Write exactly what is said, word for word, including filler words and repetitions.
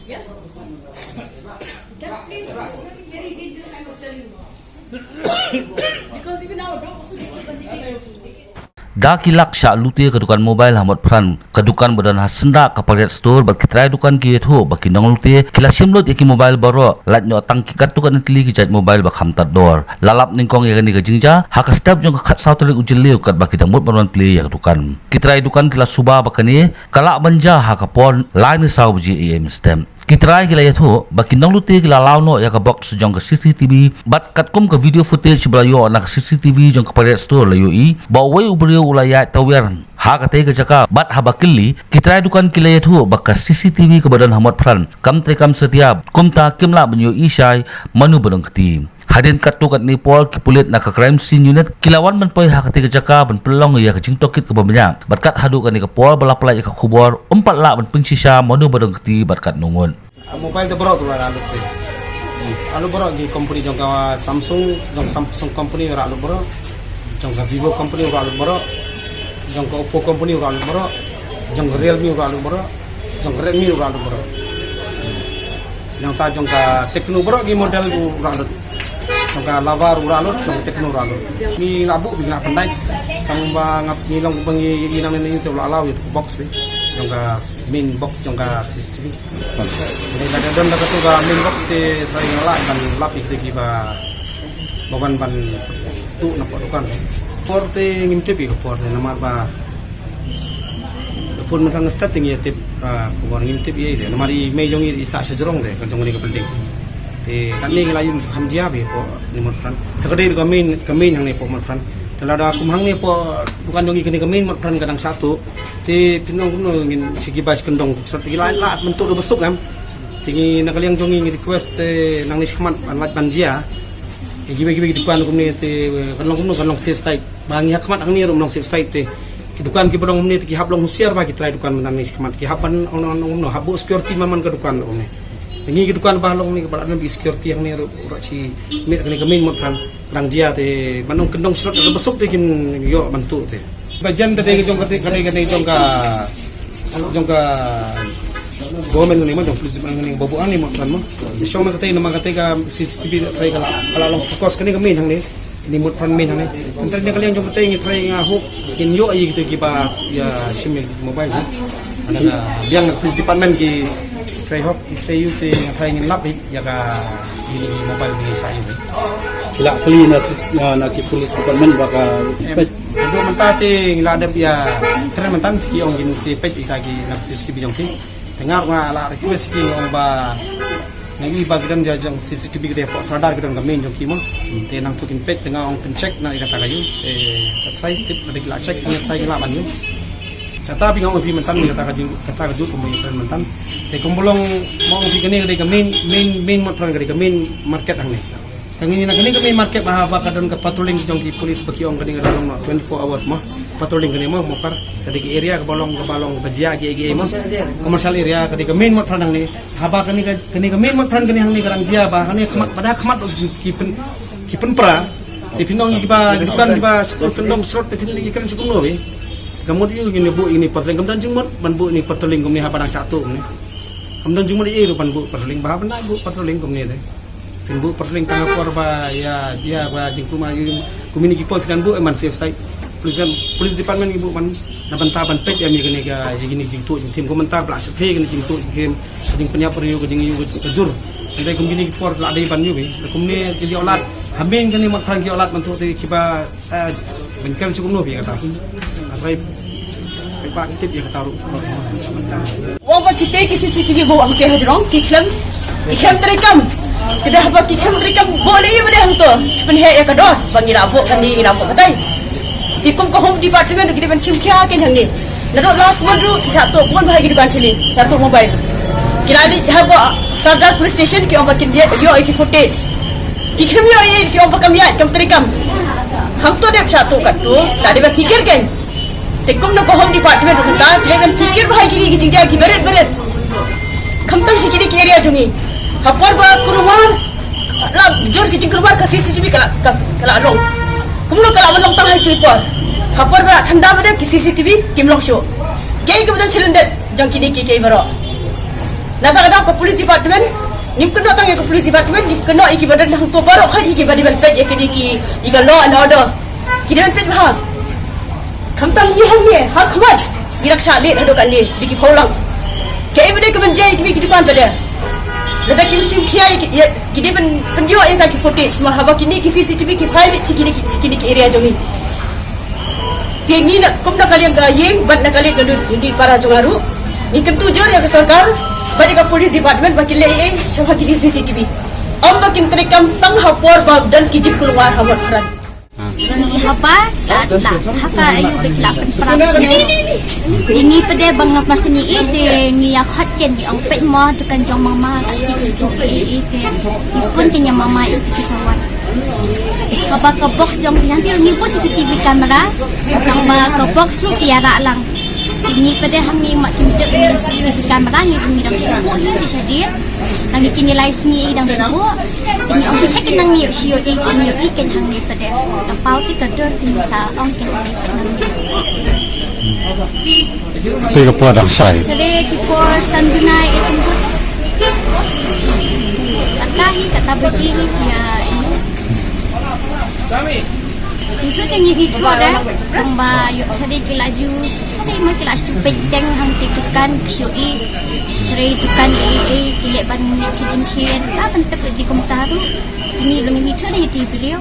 Yes? That place is very, very dangerous, I must tell you. Because even our dog also they will continue. Da ki lak shah lute ka dukan mobile ha Motphran, ka dukan ba don ha syndah ka Pariat Store, bad ki trai dukan ki ïathuh ba ki nonglute ki la shim lut ïa ki mobile baroh, lait noh tang ki katto katne tylli ki jait mobile ba kham tad dor. La lap nyngkong ïa kane ka jingjia ha ka step jong ka khatsaw tarik u Jylliew katba ki dang mut ban wan plie ïa ka dukan. Ki trai dukan ki la suba ba kane ka lah ban jia ha ka por lai ne saw baje A M step. Ki trai ki la ïathuh ba ki nonglute ki la law noh ïa ka box jong ka C C T V bad katkum ka video footage ba la ïoh na ka C C T V jong ka Pariat Store la ïohi ba uwei u briew u la ïaid tawiar ha katei ka jaka, bad haba kylli ki trai dukan ki la ïathuh ba ka C C T V kaba don ha Motphran kam treikam satia, kumta kim lah ban ïohi shai mano ba don kti. Hadien katto katne por ki pulit na ka Crime Scene Unit ki la wan ban poi ha katei ka jaka ban pynlong ïa ka jingtohkit kaba bniah. Bad kat haduh kane ka por ba la pynlait ïa ka khubor, ym pat lah ban pynshisha mano ba don kti bad katno ngut. Mobile te baroh tu la lut te. La lut baroh, ki company jong ka Samsung, jong Samsung company la lut baroh. Jong ka Vivo company la lut baroh. Jong ka Oppo company la lut baroh. Jong ka Realme la lut baroh. Jong ka Redmi la lut baroh. Nangta jong ka Tecno baroh ki model la lut. Jong ka Lava la lut, jong ka Tecno la lut. Ngi la buh, ngi la pyndait. Tang ba nga, ngi long ba ngi, ngi nang ne ngi te la law ïa ka box bi. Jong ka main box jong ka C C T V. Ngi la don da katu ka main box te trai nga lah ban lap ïa kita kiba, ba wan ban tuh na ka dukan. Por te ngim tip ïa ka por te namar ba Te pun mynta nga step te ngi ïa tip, ah, khubor ngim tip ïa ide. Namar i mei jong ngi i sah sha jrong te, ka jong ngi ka building. Te katne ngi la ïohi kham jia bha hapoh ni Motphran. Sa ka dei ka main, ka main hangne hapoh Motphran. Te lada kum hangne hapoh dukan jong ngi kane ka main Motphran ka dang sah tuh. Te phin ong kumno ngin sha kiba sha kyndong sha te ki la, la mynta da ba suk em. Te ngi na ka liang jong ngi ngi request te nangne shakhmat ban lait ban jia. Te kiba kiba ki dukan kumne te kan long kumno kan long safe side. Ba ngi ha khmat hangne ruh ym long safe side te. Ki dukan kiba long kumne te ki hap long husiar ba ki trai dukan mynta hangne shakhmat. Ki hap ban ong ong ong ong hap buh security man man ka dukan ruh kumne. Ngi ki dukan ba long ne ba la don security hangne ruh ruh shi miet kane ka main Motphran. Dang jia te ban ong kyndong slot ka ba suk te kin ïoh ban tuh te. Ba jan te dei jong ka te ka dei ka dei jong ka jong ka government ne ma jong police department ne ba buh hangne Motphran ma. Te shong na ka te na ma ka te ka C C T V te ka la ka la long focus kane ka main hangne. Ni Motphran main hangne. Tang tang ka liang jong ka te ngi trai nga hope kin ïoh ïa kita kiba ïa shim ïa mobile. Ana ka biang na police department ki trai hope ki trai ïoh te nga trai ngin lap ïa ka ïa mobile ngi sa ïoh. Ki la kylli na sis- na, na ki police department ba ka peit. Haduh mynta te ngi la dep ïa trai mynta ki ong kin sa peit ïa ki na C C T V jong ki. Te nga ruh nga la request ki ong ba nga i ba ki don jong C C T V ki dei hapoh Sardar ki don ka main jong ki mo. Te nangtu kin peit te nga ong pyncheck na ïa kata ka ïoh. Te ka trai tip ka dei ki la check te nga trai ki la ban ïoh. Kata phi nga ong phi mynta ni kata ka jing kata ka juk kumba ïa mynta. Te kumba long mo ong phi kane ka dei ka main main main Motphran ka dei ka main market hangne. Ka ngi na kane ka main market ba haba ka don ka patrolling jong ki police ba ki ong kane ka don twenty-four hours mo. Patrolling kane mo mo kar sa dei ki area kaba long kaba long kaba jia ki area mo. Commercial area ka dei ka main Motphran hangne. Haba kane ka kane ka main Motphran kane hangne ka dang jia ba hangne khmat ba da khmat ki pen ki pen pra. Te phin ong kiba dukan kiba stur kyndong srot te phin ïa kren sha kumno be. Ka mut ïa u ngin buh ïa ni patrolling kam don jingmut ban buh ïa ni patrolling kumne haba dang shah tuh kumne. Kam don jingmut ïa u ban buh patrolling ba haba dang buh patrolling kumne te. Phin buh patrolling tang ha por ba ïa jia ba jingkhlaiñ ïa kumne ki por phin buh man safe side. Police, police department ki buh man na bynta ban peit ïa mi kane ka ïa kine jingtuh jingkhim ko mynta ba la sha phi kane jingtuh jingkhim. Ka jingpynïap briew ka jingïoh ka jur. Hynrei kum kine ki por la dei ban ïoh bi. Kumne ki ïoh lad. Ha main kane Motphran ki ïoh lad ban tuh te kiba, eh, ban kren sha kumno bi kata. Hynrei ba ki tip ïa kata ruh. Ong ba kita ki C C T V ba ong ki hajrong ki khlem ki khlem treikam. Te da haba ki khlem treikam ba lei ba dei hangto. Shu pynheh ïa ka dor ba ngi la buh kane ngi la buh katai. Te kum ka home department ruh ki dei ban shim khia kein hangne. Naduh last month ruh ki shah tuh bun bha ki dukan shane, shah tuh mobile. Ki la leit ha ka Sardar Police Station ki ong ba kin ïoh ïa ki footage. Ki khlem ïoh ïa ki ong ba kam ïaid kam treikam. Hangto dep shah tuh katto, la dep ban phikir kein. Te kumno ka home department ruh mynta ki dei ban phikir bha ïa ki ki jingjia ki barit barit. Khamtam shi kine ki area jong ngi. Ha por ba kulmar la jur ki jingkulmar ka C C T V ka la ka, ka la long. Kumno ka la ban long tang ha ki por. Ha por ba la thanda ba dei ki C C T V kim long shuh. Kiei kiba don shalyndet jong kine kiei kiei baroh. Nangta ka dei ka police department, ngim kynnoh tang ïa ka police department, ngim kynnoh ïa kiba don hangto baroh, ïa kiba dei ban peit ïa kine ki, ïa ka law and order. Ki dei ban peit bha. Khamtam ngi hangne, ha khmat. Ngi la shah leit haduh katne, dei ki phew lang. Kaei ba dei ka ban jia ïa kine ki dukan ba dei. Lada kim shim khia ïa ki, ïa, ki dei ban pynïoh ïa kita ki footage, ma haba kine ki C C T V ki plie beit sha kine ki, sha kine ki area jong ngi. Te ngi na, kum na ka liang ka ïing, bad na ka liang ka dud, ïa ki para jong nga ruh. Ngi kyntu jur ïa ka sorkar, bad ïa ka police department ba kin leh ei ei, sha ba ki dei C C T V. Ym ba kin trei kam tang ha por ba don ki jingkulmar ha Mawkyrwat. Ngi haba la, la, ha ka aïu ba ki la pynpra. Te ngi pat de ba nga pynshai ïa i te ngi ïa khot ken ngi ong peit mo dukan jong mama, ka ti ki tu ei ei te. Ngi phone ken ïa mama ei te ki sa wan. Haba ka box jong ki, hangtei ruh ngi buh C C T V camera, tang ba ka box ruh ki ïarah lang. Te ngi pat de hangne mat kim tip ngi C C T V camera ngi, ngi dang shu buh hi te shadien. Hangne kine lai sngi i dang shu buh. Te ngi ong shu check ken nang ngi ïoh shu ïoh i, ngi ïoh i ken hangne pat de. Ka paw te ka dur te ngi sa ong ken hangne pat hangne. Te ka por dang shai. Sare ki por san bnai e kum kut. Kata hi, kata baje hi, ïa, ini. Ngi shu te ngi, ngi shu re. Tang ba ïoh sare ki la ju, sare ma ki la shu peit teng hangtei dukan ki shu i. Sare dukan ei ei ki leh ban ngi chi jingkhied. La ban tep lagi kumta ruh. Ngi ruh ngi shu re ïa ti briew.